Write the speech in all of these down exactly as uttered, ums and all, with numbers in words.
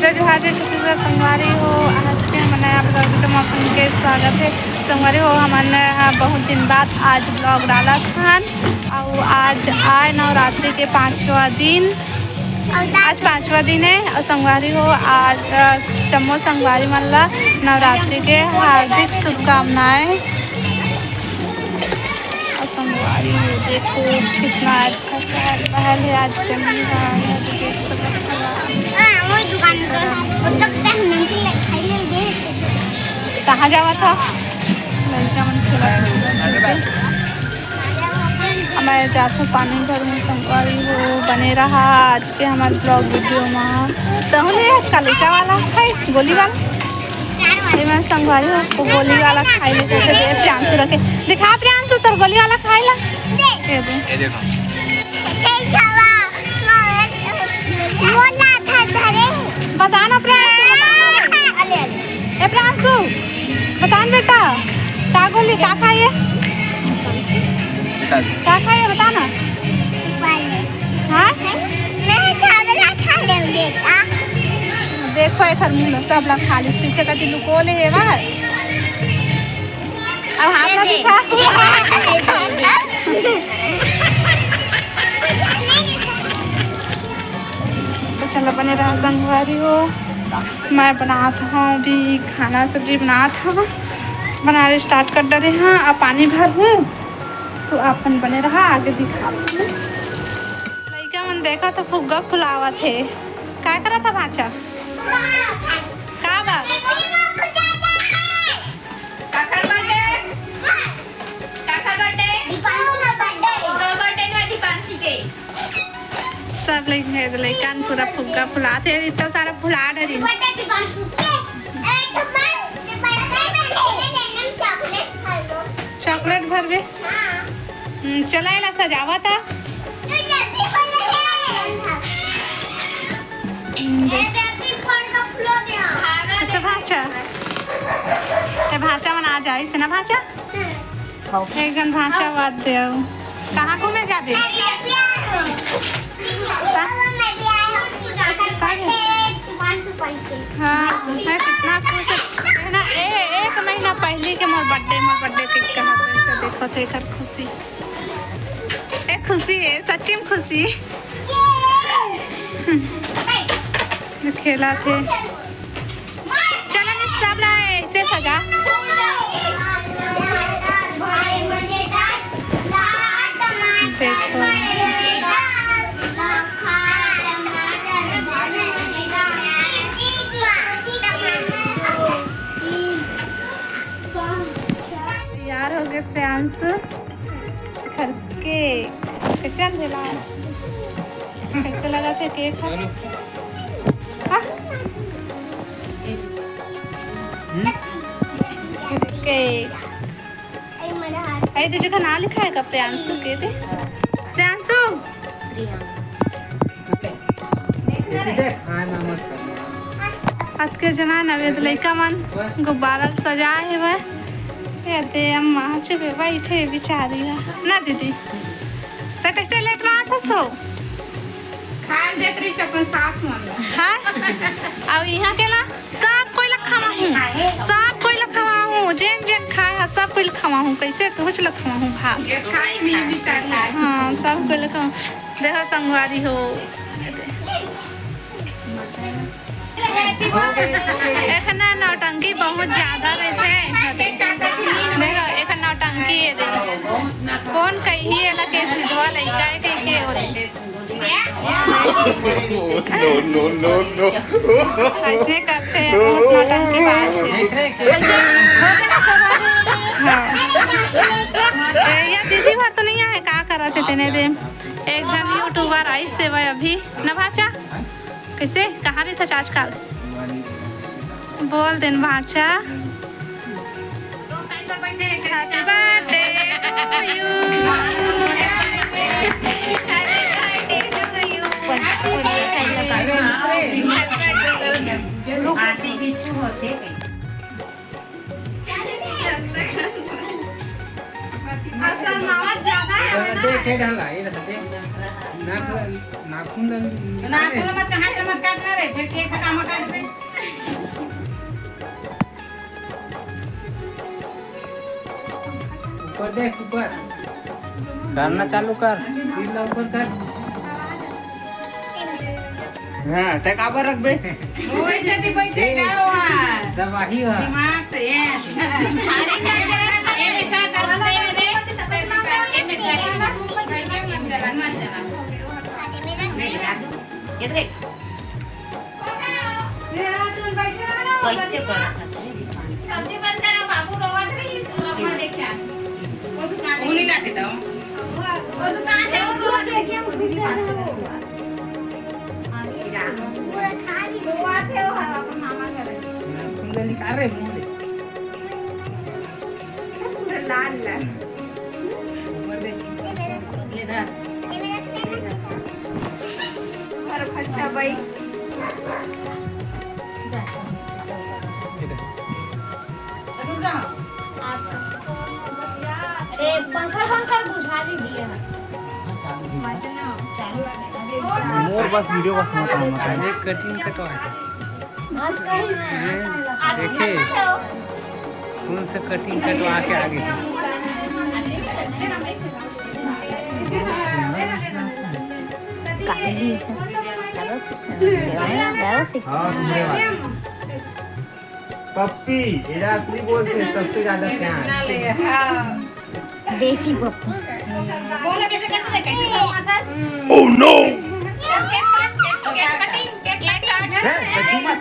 तो जोहार जय छत्तीसगढ़ संगवारी हो, आज के हमर नया vlog video में अपन के स्वागत है। संगवारी हो, हमन ह बहुत दिन बाद आज vlog डालत हन, अउ आज आय नवरात्रि के पांचवा दिन, आज पांचवा दिन है। अउ संगवारी हो, आज, अ, जम्मो संगवारी मन ला नवरात्रि के हार्दिक शुभकामनाएं। अउ संगवारी हो, देखो कितना अच्छा चहल पहल है आज के मेला में, तो देख सकत हव। हाँ, वही दुकान पर हम। वो तब तक नमकीन ले, खाई ले, दे। कहाँ जावा था? लड़का मन खेला था। अब मैं जात हूँ पानी भर में, संगवारी हो, बने रहा आज के हमारे vlog video में। तहु ले आज का लइका वाला है, गोली वाला। ये मैं संगवारी हो, वो गोली वाला खाई ले, कैसे दे प्रियांशु रखे। दिखा प्रियांशु, तोर गोली वाला खाई ला। ये दे। ये देखो। बता ना प्रियांशु, बता ना। ए प्रियांशु, बता ना बेटा, का गोली, का खाइए? बता दे। का खाइए, बता ना। हाँ? मैं छावला खा ले बेटा। देखो, एकर मुंह में सब ला खा लिस, पीछे कति लुको ले हे बा। अब हाथ ला दिखा। तो चलो, बने रहा संगवारी हो, मैं बनात हूँ अभी खाना, सब्जी बनात हूँ, बनाने start कर डरे हाँ। अब पानी भर हूँ, तो अपन बने रहा, आगे दिखा। लइका मन देखा तो फुग्गा फुलावत हे, का करत हे भांचा? का बा? काकर birthday? काकर birthday? दीपांशु का birthday। दो birthday ना दीपांशी के। सब लइका, लइकन पूरा फुग्गा फुलात हे, इतना सारा फुला डरिन। Birthday दीपांशु के। ए, तो बड़, बड़ा birthday। Chocolate भरबे? हाँ। हम्म, चला एला सजावा ता। हम्म, देख। कैसे भांचा? ए भांचा मन आ जाए से ना भांचा? एक जन भांचा बात दे आओ। कहाँ घूमे जाबे? ता? ता? हाँ, मैं कितना खुश है। है ना, ए, एक महीना पहली के मोर birthday, मोर birthday के कहा तो ऐसा देखो थे एकर खुशी। ए खुशी है, सच्ची में खुशी। खेला थे। चलो, सब ला ऐसे सजा। देखो। तैयार हो गए प्रियांशु। घर के कैसे अंधेला? कैसे लगा थे केक? हाँ? केक। अरे, तुझे का नाम लिखा है का प्रियांशु के दे? प्रियांशु। आज के जना नवेद लइका मन गुब्बारा सजाए हे वह। ये दे अम्मा चुपे बैठे बिचारी हा। ना दीदी, त कैसे लेट में आत हसो? खान देत रही अपन सास मन ला। हाँ? अब यहाँ के ला सब कोई ला खवाहूँ, सब कोई ला खवाहूँ, जेन जेन खाए हा सब कोई ला खवाहूँ। कैसे तुझ ला खवाहूँ भात? ये खाई नहीं बिचारी। हाँ, सब कोई ला खवाहूँ। देखो संगवारी हो, एखना नौटंकी बहुत ज्यादा रहते। देखो, एखन नौटंकी है, देखो। कौन कही एला के सिधवा लइका है, कही के ओरे। No, no, no, no। ऐसे करते हैं, बहुत नौटंकी बाज है। ऐसे हो गया ना सवाल? हाँ। ए, या दीदी भर तो नहीं आए, का करत हे तेने दे? एक जन YouTuber आई से वह अभी, ना भांचा? कैसे? कहाँ रहिथस आजकल? बोल देन भांचा। Happy birthday to you। Happy birthday to you। आरती पीछू होथे। अउ शर्मावत ज्यादा है ना। देख, देख, ढंग आई रहते। नाक, नाक नाखून ल तो नाखून मत, कहाँ से मत काटना रे, फिर केक हटा मत काट दे। ऊपर देख, ऊपर। करना चालू कर। दिल ला ऊपर कर। हाँ, ते काबर रखबे? ओए जति बैठे का हुआ? दबाही हुआ। दिमाग से, ये। अरे, क्या कर रहा है? ये बेटा, कर दे रे। ये बेटा, ये बेटा, मत चला, मत चला। नहीं, इधर देख। ये तुम बैठे हो ना, कैसे बना था? सब्जी बंद करो, बाबू रोवत रही, तू अपना देखा। वो दुकान वो नहीं लाके दो। वो दुकान है, वो रोवत रही, क्या कुछ नहीं बात कर रहा। रोवत है वो, अपन मामा कर रहे। तुम निकाल रहे मुंह से। पूरा लाल लाल। ऊपर देख। ये धर। अरे अच्छा भाई। अरे पंखा, पंखा बुझा लीजिए ना। मोर बस वीडियो बस मत आना चाहिए। कटिंग कटवा। देखे, कौन सा कटिंग कटवा के आगे। हाँ, सुनने वाला। पप्पी, एला असली बोलते हैं, सबसे ज्यादा प्यार। देसी पप्पी। बोलो कैसे, कैसे, कैसे शर्मा था? Oh no! केक काट, केक काट, केक काट। हैं? तो छू मत।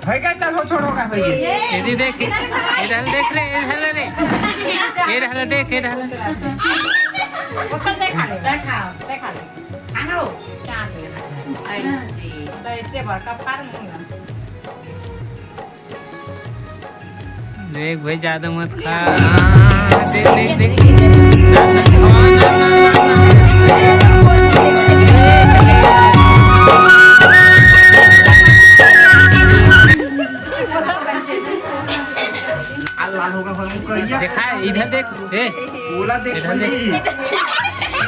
भाई का चल हो, छोड़ो का भाई। ये दे देख, इधर देख रे, इधर रे। इधर देख, इधर। वो तो देखा ले, देखा, देखा ले। खाना हो, क्या दे? ऐसे। तो ऐसे बड़का फार्म होगा। देख भाई, ज्यादा मत खा। हाँ, देख, देख, देख। ज्यादा खा, ना, ना, ना, ना। लाल लाल होगा, भाई, वो करिया। देखा, इधर देख, ए, पूरा देख इधर देख। भाई।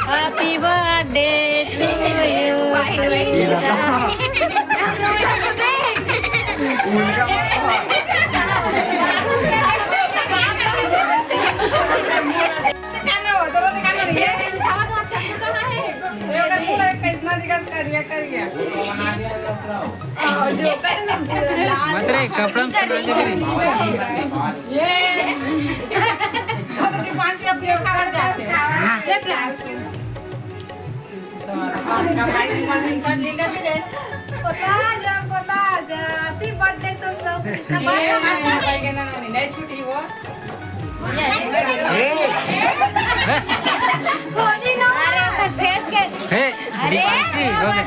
Happy birthday to you। उनका कितना दिक्कत करिया, करिया। मत रे, कपड़ा में समा दे रे। ये। ये प्लास। पता जा, पता जा। Happy birthday तो सब। नहीं छुट्टी हो। हे, दीपांशी, हो गया।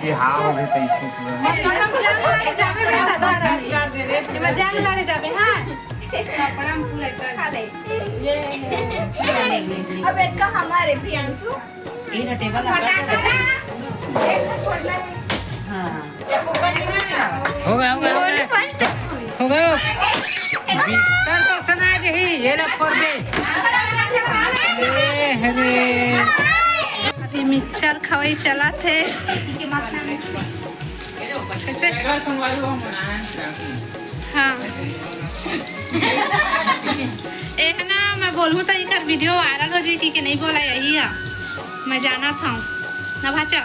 ये हाँ, हो गया, कैसे पूरा। अब इसका हमारे प्रियांशु। ये ना टेबल हाँ। हो गया, हो गया, हो गया। हो गया। बिस्तर तो सना जे ही, ये ले फोड़ दे। ए, अरे। अभी मिक्सचर खवाई चला थे। कैसे? हाँ। ए, है ना, मैं बोलूँ तो इकर वीडियो वायरल हो जाई कि, कि नहीं बोला, यही है। मैं जाना था ना भाचा।